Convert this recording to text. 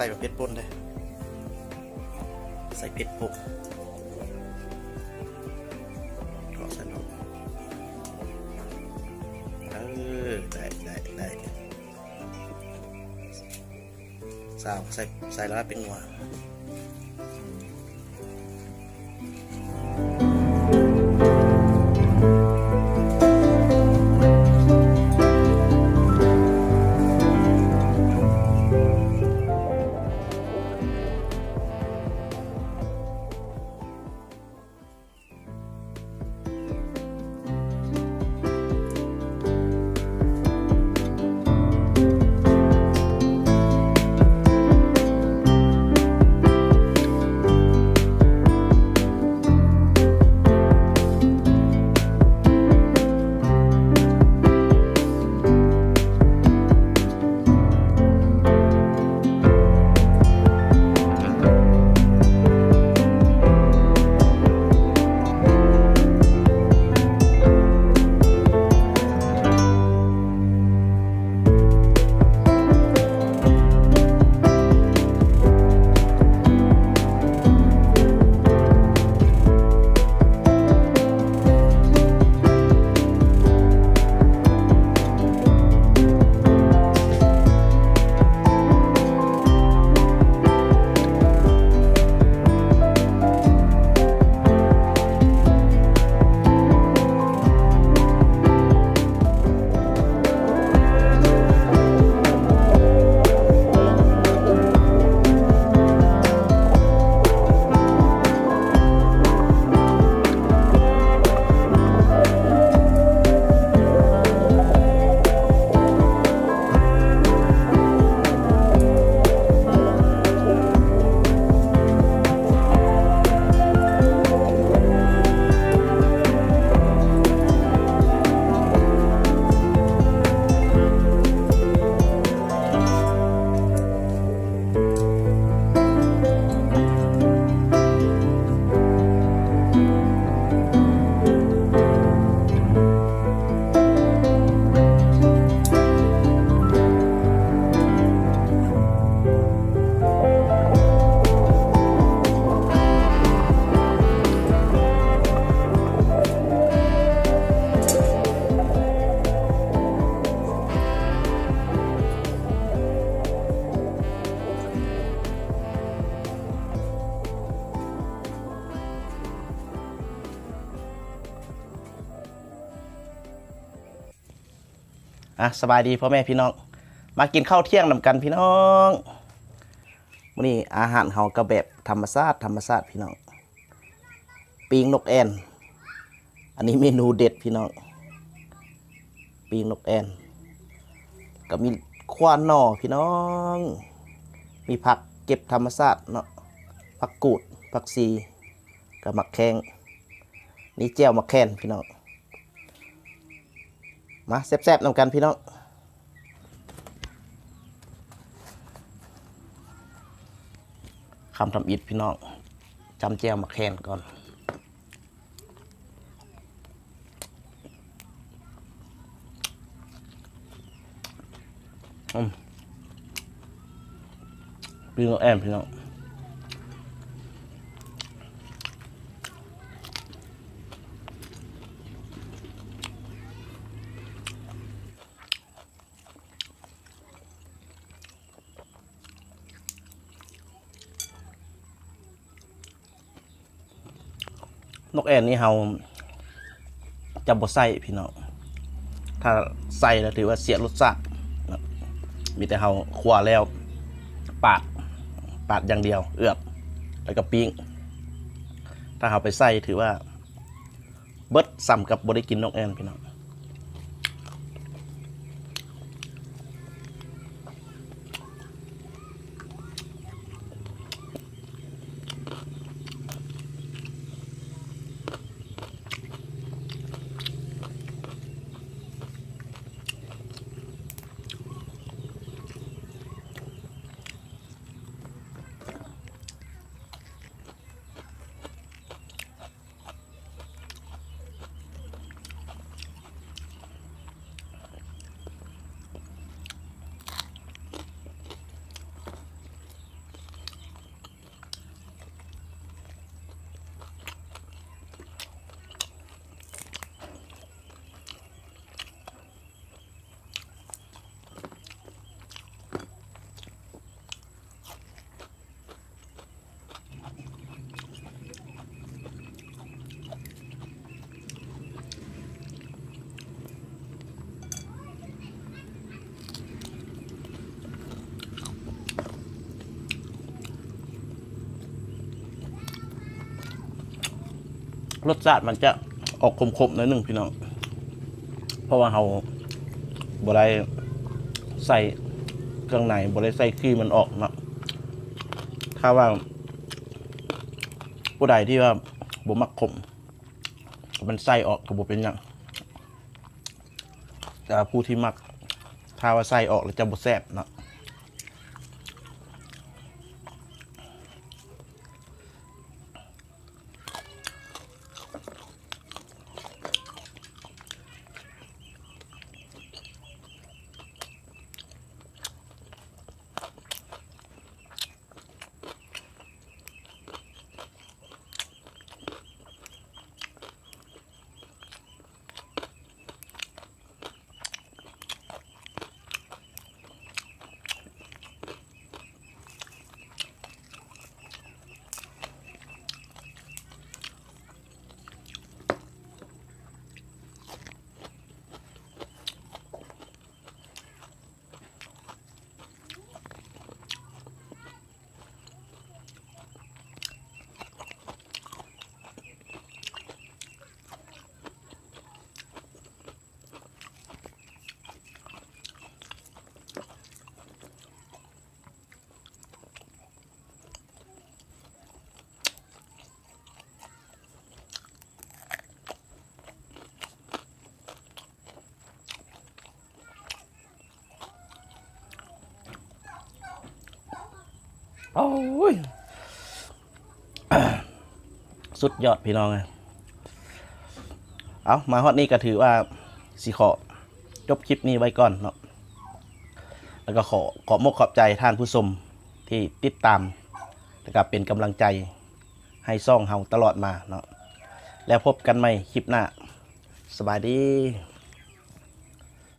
ໃສ່ບັກເຜັດປົ່ນເດ້ ໃສ່ເຜັດປົກ ເກາະໃສ່ເນາະ ເອີ ໄດ້ ໄດ້ ໄດ້ ຊາວ ໃສ່ ໃສ່ລະເປັນນົວ. ອ່ະ ສະບາຍດີພໍ່ແມ່ພີ່ນ້ອງ ມາກິນເຂົ້າທ່ຽງນຳກັນພີ່ນ້ອງ. ມື້ນີ້ອາຫານເຮົາກໍແບບທຳມະຊາດ ທຳມະຊາດພີ່ນ້ອງ. ປີ້ງນົກແອ່ນ ອັນນີ້ເມນູເດັດພີ່ນ້ອງ ປີ້ງນົກແອ່ນ ກໍມີຂົ້ວໜໍ່ພີ່ນ້ອງ ມີຜັກເກັບທຳມະຊາດເນາະ ຜັກກູດ ຜັກຊີ ກັບໝາກແຂ້ງ ນີ້ແຈ່ວໝາກແຂ້ນພີ່ນ້ອງ. ມາແຊບໆນຳກັນພີ່ນ້ອງ. ຄຳທຳອິດພີ່ນ້ອງ ຈ້ຳແຈ່ວໝາກແຂ້ນກ່ອນ. ອືມ ປີ້ງນົກແອ່ນພີ່ນ້ອງ. ນົກແອ່ນນີ້ເຮົາຈະບໍ່ໃສ່ພີ່ນ້ອງ ຖ້າໃສ່ແລ້ວຖືວ່າເສຍລົດຊາດເນາະ ມີແຕ່ເຮົາຂົ້ວແລ້ວປາດ ປາດຢ່າງດຽວ ເອືອບ ແລ້ວກໍປີ້ງ ຖ້າເຮົາໄປໃສ່ຖືວ່າ ເບິດ ສ່ຳກັບບໍ່ໄດ້ກິນນົກແອ່ນພີ່ນ້ອງ. ອ ລົດຊາດມັນຈະອອກຂົມໆ ໜ້ອຍໜຶ່ງພີ່ນ້ອງ ເພາະວ່າເຮົາບໍ່ໄດ້ໃສ່ເຄື່ອງໃນ ບໍ່ໄດ້ໃສ່ຂີ້ມັນອອກເນາະ. ຖ້າວ່າຜູ້ໃດທີ່ວ່າບໍ່ມັກຂົມ ມັນໃສ່ອອກກໍບໍ່ເປັນຫຍັງ ແຕ່ວ່າຜູ້ທີ່ມັກ ຖ້າວ່າໃສ່ອອກແລ້ວຈະບໍ່ແຊບເນາະ. ໂອ້ຍ ສຸດຍອດພີ່ນ້ອງເອີຍ. ເອົາ ມາຮອດນີ້ກໍຖືວ່າຊິຂໍຈົບຄລິບນີ້ໄວ້ກ່ອນເນາະ ແລ້ວກໍຂໍຂອບມົກຂອບໃຈທ່ານຜູ້ຊົມທີ່ຕິດຕາມ ແລ້ວກໍເປັນກຳລັງໃຈໃຫ້ຊ່ອງເຮົາຕະຫຼອດມາເນາະ ແລ້ວພົບກັນໃໝ່ຄລິບໜ້າ. ສະບາຍດີ.